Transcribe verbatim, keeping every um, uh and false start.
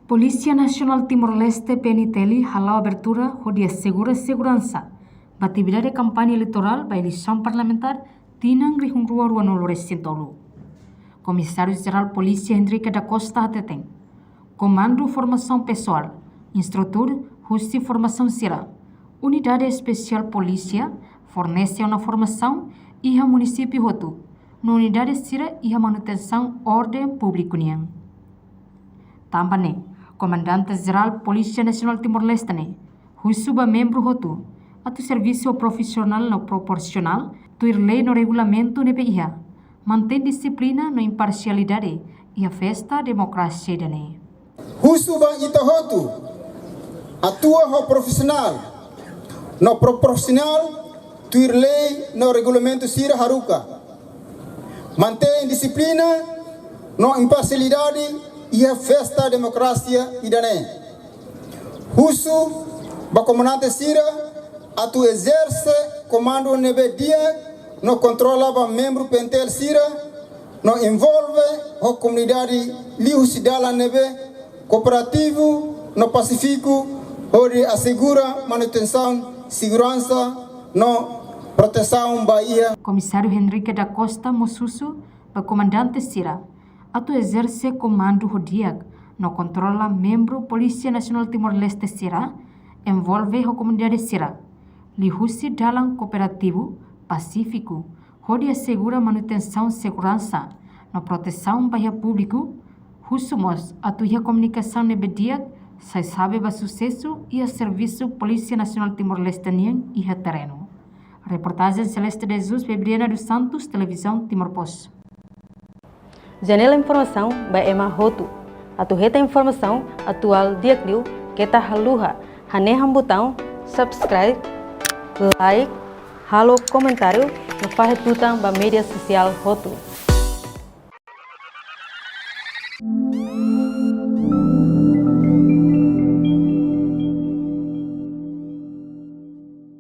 Polísia Nasionál Timor-Leste, P N T L, hala'o abertura hodi asegura seguransa ba atividade kampaña eleitorál ba eleisaun parlamentár tinan rihun rua ruanulu resin tolu. Komisáriu Jerál Polísia Henrique da Costa hateten, komandu formasaun pesoál, instrutór husi formasaun sira, unidade espesiál polísia fornese ona formasaun iha munisípiu hotu, no unidade sira iha manutensaun orden públiku nian. Tanba ne'e, Komandante Jerál Polísia Nasionál Timor-Leste ne'e husu ba membru hotu atu servisu profisionál no proporsionál, tuir lei no regulamentu ne'ebé iha, mantein dixiplina no imparsialidade iha festa demokrasia ida-ne'e. Husu ba ita hotu atua ho profisionál no proporsionál, tuir lei no regulamentu sira haruka. Mantein dixiplina no imparsialidade iha festa demokrasia ida-ne'e. Husu ba komandante sira atu ezerse komandu ne'ebé di'ak no kontrola ba membru P N T L sira, no envolve ho komunidade liuhusi dalan ne'ebé kooperativu no pasífiku, hodi asegura manutensaun seguransa no protesaun ba iha. Komisáriu Henrique da Costa mós husu ba komandante sira atu ezerse komandu ho di'ak no kontrola membru Polísia Nasionál Timor-Leste sira, envolve ho komunidade sira liuhusi dalan kooperativu, pasífiku, hodi asegura manutensaun seguransa no protesaun ba iha públiku. Husu mós atu iha komunikasaun ne'ebé di'ak, sai xave ba susesu iha servisu Polísia Nasionál Timor-Leste nian iha terrenu. Reportajen Celeste de Jesus, Bebriana dos Santos, Televizaun Timor Post. Janela informasaun ba ema hotu. Atu hetan informasaun atuál di'ak liu, keta haluha hanehan butaun subscribe, like, halo komentáriu no fahe tutan ba média sosiál hotu.